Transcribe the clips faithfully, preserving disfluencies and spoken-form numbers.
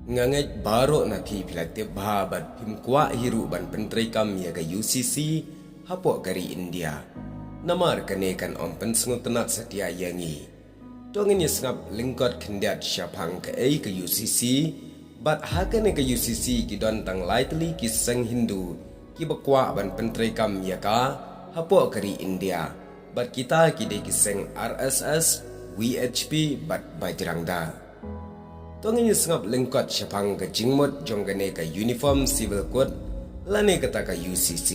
Nga ngeit baroh na phi phi la tip bha bad phim kwah hi ruh ban pyntreikam ïa ka U C C hapoh ka ri India. Namar kane kan ym pynsngewtynnat satia ïa ngi. To ngin ïa sngap lyngkot khyndiat shaphang kaei ka U C C, bad ha kane ka U C C ki don tang lai tylli ki seng Hindu kiba kwah ban pyntreikam ïa ka hapoh ka ri India. Bad kita ki dei ki seng R S S, V H P bad Bajrang Dal. To ngin ïa sngap lyngkot shaphang ka jingmut jong kane ka Uniform Civil Code lane kata ka U C C.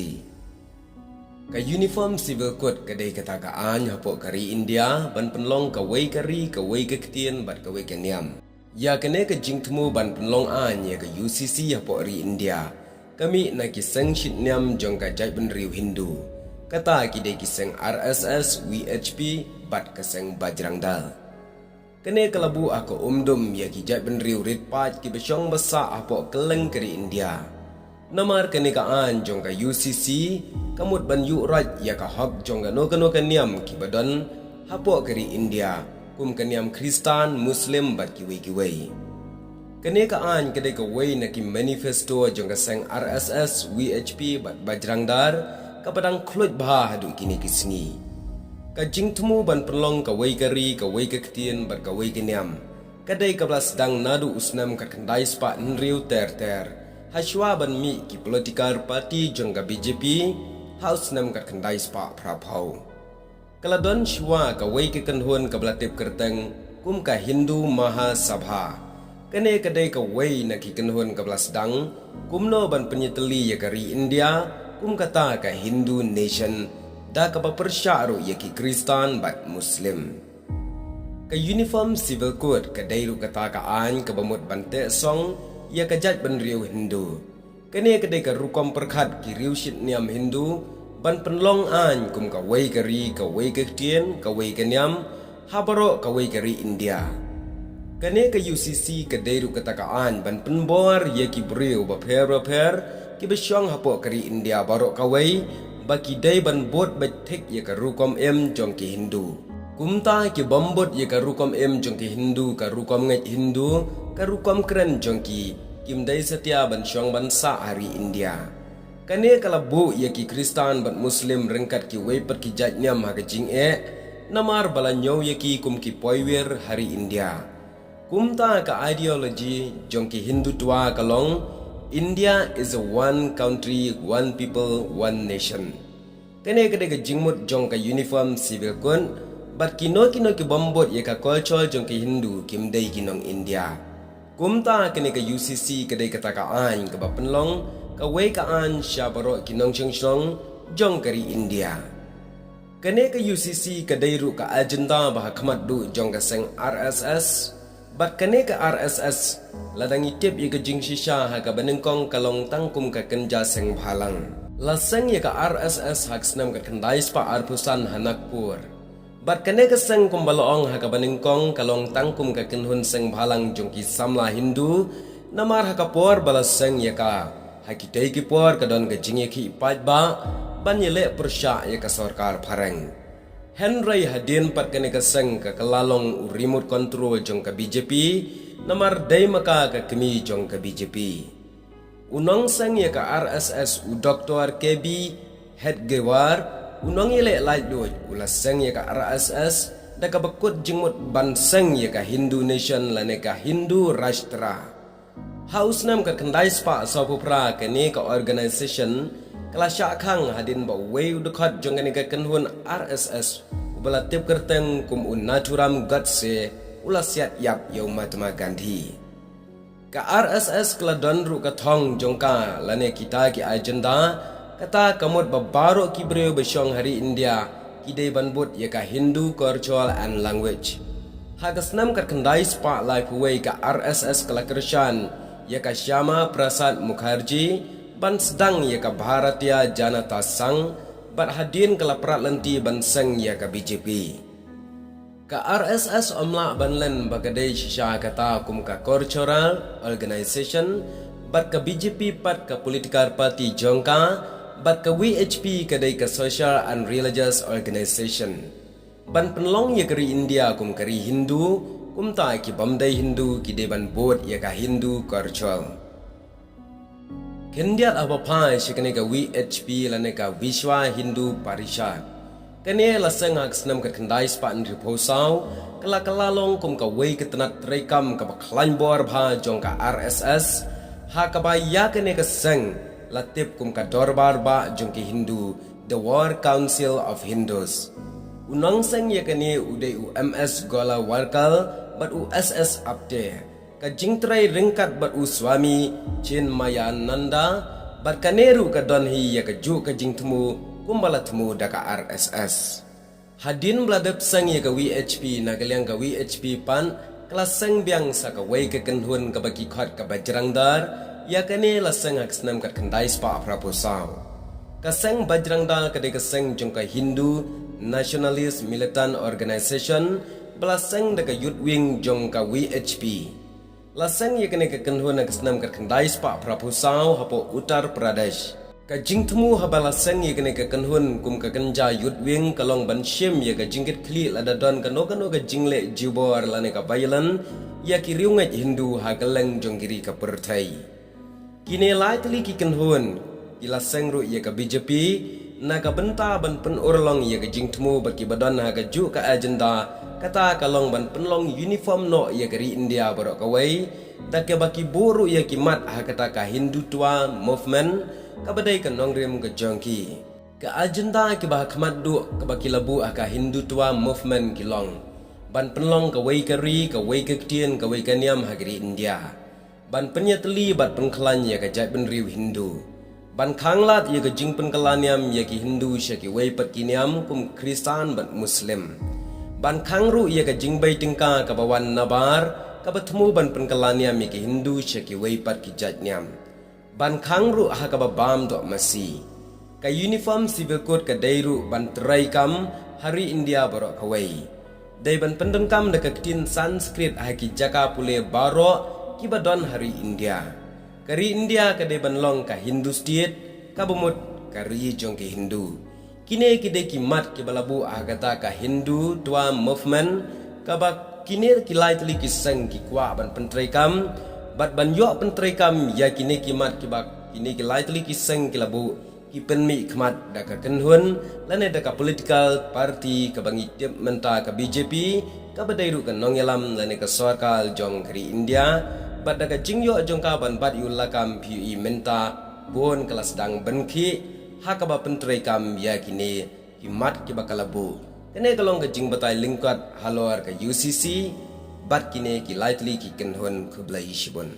Ka Uniform Civil Code ka dei kata ka aiñ hapoh ka ri India ban pynlong kawei ka ri, kawei ka ktien bad kawei ka niam. Ïa kane ka jingthmu ban pynlong aiñ ïa ka U C C hapoh ri India ka mih na ki seng shitniam jong ka jaitbynriew Hindu. Kata ki dei ki seng R S S, V H P bad ka seng Bajrang Dal. Kane ka la buh ha ka umdum ïa ki jaitbynriew rit paid kiba shong ba sah hapoh kylleng ka ri India. Namar kane ka aiñ jong ka U C C ka mut ban ïuh rait ïa ka hok jong kano kano ka niam kiba don hapoh ka ri India, kum ka niam Khristan, Muslim bad kiwei kiwei. Kane ka aiñ ka dei kawei na ki manifesto jong ka seng R S S, V H P bad Bajrang Dal kaba dang khluit bha haduh kine ki sngi. Ka jingthmu ban pynlong kawei ka ri, kawei ka ktien bad kawei ka niam ka dei kaba la sdang naduh u snem khatkhyndai spah hynriew ter ter, ha shuwa ban mih ki political party jong ka B J P ha u snem khatkhyndai spah phra phew. Ka la don shuwa kawei ka kynhun kaba la tip kyrteng kum ka Hindu Mahasabha. Kane ka dei kawei na ki kynhun kaba la sdang kumno ban pynïatylli ïa ka ri India kum kata ka Hindu nation, da kaba pyrshah ruh ïa ki Khristan bad Muslim. Ka Uniform Civil Code ka dei ruh kata ka aiñ kaba mut ban teh song ïa ka jaitbynriew Hindu. Kane ka dei ka rukom pyrkhat ki riewshitniam Hindu ban pynlong aiñ kum kawei ka ri, kawei ka ktien, kawei ka niam ha baroh kawei ka ri India. Kane ka U C C ka dei ruh kata ka aiñ ban pynbor ïa ki briew bapher bapher kiba shong hapoh ka ri India baroh kawei ba ki dei ban bud beit thik ïa ka rukom im jong ki Hindu. Kumta ki bym bud ïa ka rukom im jong ki Hindu, ka rukom ngeit Hindu, ka rukom kren jong ki, kim dei satia ban shong ban sah ha ri India. Kane ka la buh ïa ki Khristan bad Muslim ryngkat kiwei pat ki jaitniam ha ka jingeh, namar ba la ñiew ïa ki kum ki poiwir ha ri India. Kumta ka ideology jong ki Hindutva ka long, India is a one country, one people, one nation. Kane ka dei ka jingmut jong ka Uniform Civil Code, bad kino kino ki bym bud ïa ka culture jong ki Hindu kim dei ki nong India. Kumta kane ka U C C ka dei kata ka aiñ kaba pynlong kawei ka aiñ sha baroh ki nongshong shnong jong ka ri India. Kane ka U C C ka dei ruh ka agenda ba ha khmat duh jong ka seng R S S. Bad kane ka R S S, lada ngi tip ïa ka jingshisha ha kaba nyngkong ka long tang kum ka kynja seng bhalang. La seng ïa ka R S S ha ka snem khatkhyndai spah arphew san ha Nagpur. Bad kane ka seng kumba la ong ha kaba nyngkong ka long tang kum ka kynhun seng bhalang jong ki samla Hindu, namar ha ka por ba la seng ïa ka, ha kitei ki por ka don ka jingïakhih paidbah ban ïaleh pyrshah ïa ka sorkar phareng. Hynrei hadien pat kane ka seng ka kylla long u remote control jong ka B J P, namar dei ma ka ka kmie jong ka B J P. U nongseng ïa ka R S S, u Doktor K B Hedgewar, u nongïaleh laitluid, u la seng ïa ka R S S da kaba kut jingmut ban seng ïa ka Hindu Nation lane ka Hindu Rashtra. Ha u snem khatkhyndai spah sawphew phra kane ka organisation ka la shah khang hadien ba uwei u dkhot jong kane ka kynhun R S S, uba la tip kyrteng kum u Nathuram Godse, u la siat ïap ïa u Mahatma Gandhi. Ka R S S ka la don ruh ka thong jong ka lane kita ki agenda, kata ka mut ba baroh ki briew ba shong ha ri India ki dei ban bud ïa ka Hindu culture and language. Ha ka snem khatkhyndai spah laiphew wei ka R S S ka la kyrshan ïa ka Shyama Prasad Mukherjee ban sdang ïa ka Bharatiya Janata Sangh, bad hadien ka la prat lynti ban seng ïa ka B J P. Ka R S S ym lah ban len ba ka dei shisha kata kum ka cultural organisation, bad ka B J P pat ka political party jong ka, bad ka V H P ka dei ka social and religious organisation. Ban pynlong ïa ka ri India kum ka ri Hindu, Kumta ki bym dei Hindu ki dei ban bud ïa ka Hindu Cultural. Khyndiat haba phai sha kane ka V H P lane ka Vishwa Hindu Parishad. Kane la seng ha ka snem khatkhyndai spah hynriewphew saw, ka la kylla long kum kawei ka tnat treikam kaba khlaiñ bor bha jong ka R S S, ha kaba ïa kane ka seng la tip kum ka dorbar bah jong ki Hindu, the World Council of Hindus. U nongseng ïa kane u dei u M S Golawalkar bad u S S Apte. Ka jingtrei ryngkat bad u Swami Chinmayananda, bad kane ruh ka don hi ïa kajuh ka jingthmu kumba la thmu da ka R S S. Hadien ba la dep seng ïa ka V H P, na ka liang ka V H P pat ka la seng biang sa kawei ka kynhun kaba ki khot ka Bajrang Dal. Ïa kane la seng ha ka snem khatkhyndai spah phraphew saw. Ka seng Bajrang Dal ka dei ka seng jong ka Hindu Nationalist Militant Organization, ba la seng da ka youth wing jong ka V H P. La seng ïa kane ka kynhun ha ka snem khatkhyndai spah phraphew saw hapoh Uttar Pradesh. Ka jingthmu haba la seng ïa kane ka kynhun kum ka kynja youth wing ka long ban shim ïa ka jingkitkhlieh lada don kano kano ka jingleh jubor lane ka violence ïa ki riewngeit Hindu ha kylleng jong ki ri ka pyrthei. Kine lai tylli ki kynhun ki la seng ruh ïa ka B J P na ka bynta ban pynurlong ïa ka jingthmu bad kiba don ha kajuh ka agenda, kata ka long ban pynlong uniform noh ïa ka ri India baroh kawei, da kaba ki buh ruh ïa ki mat ha kata ka Hindutva movement, kaba dei ka nongrim ka jong ki. Ka agenda kiba ha khmat duh kaba ki la buh ha ka Hindutva movement ki long ban pynlong kawei ka ri, kawei ka ktien, kawei ka niam ha ka ri India. Ban pynïatylli bad pynkhlaiñ ïa ka jaitbynriew Hindu. Ban khanglad ïa ka jingpynkylla niam ïa ki Hindu sha kiwei pat ki niam kum Khristan bad Muslim. Ban khang ruh ïa ka jingbei tyngka kaba wan nabar, kaba thmu ban pynkylla niam ïa ki Hindu sha kiwei pat ki jait niam. Ban khang ruh ha kaba bam doh masi. Ka uniform civil code ka dei ruh ban treikam ha ri India baroh kawei. Dei ban pyndonkam da ka ktien Sanskrit ha ki jaka pule baroh kiba don ha ri India. Ka ri India ka dei ban long ka Hindu state, kaba mut ka ri jong ki Hindu. Kine ki dei ki mat kiba la buh ha kata ka Hindutva movement, kaba kine ki lai tylli ki seng ki kwah ban pyntreikam, bad ban ïoh pyntreikam ïa kine ki mat kiba kine ki lai tylli ki seng ki la buh, ki pynmih khmat da ka kynhun lane da ka political party kaba ngi tip mynta ka B J P, kaba dei ruh ka nongïalam lane ka sorkar jong ka ri India, bad da ka jingïoh jong ka ban bat ïa u lakam phi ïohi mynta bun ka la sdang bynkhih ha kaba pyntreikam ïa kine ki mat kiba ka la buh. Kane ka long ka jingbatai lyngkot halor ka U C C bad kine ki lai tylli ki kynhun. Khublei shibun.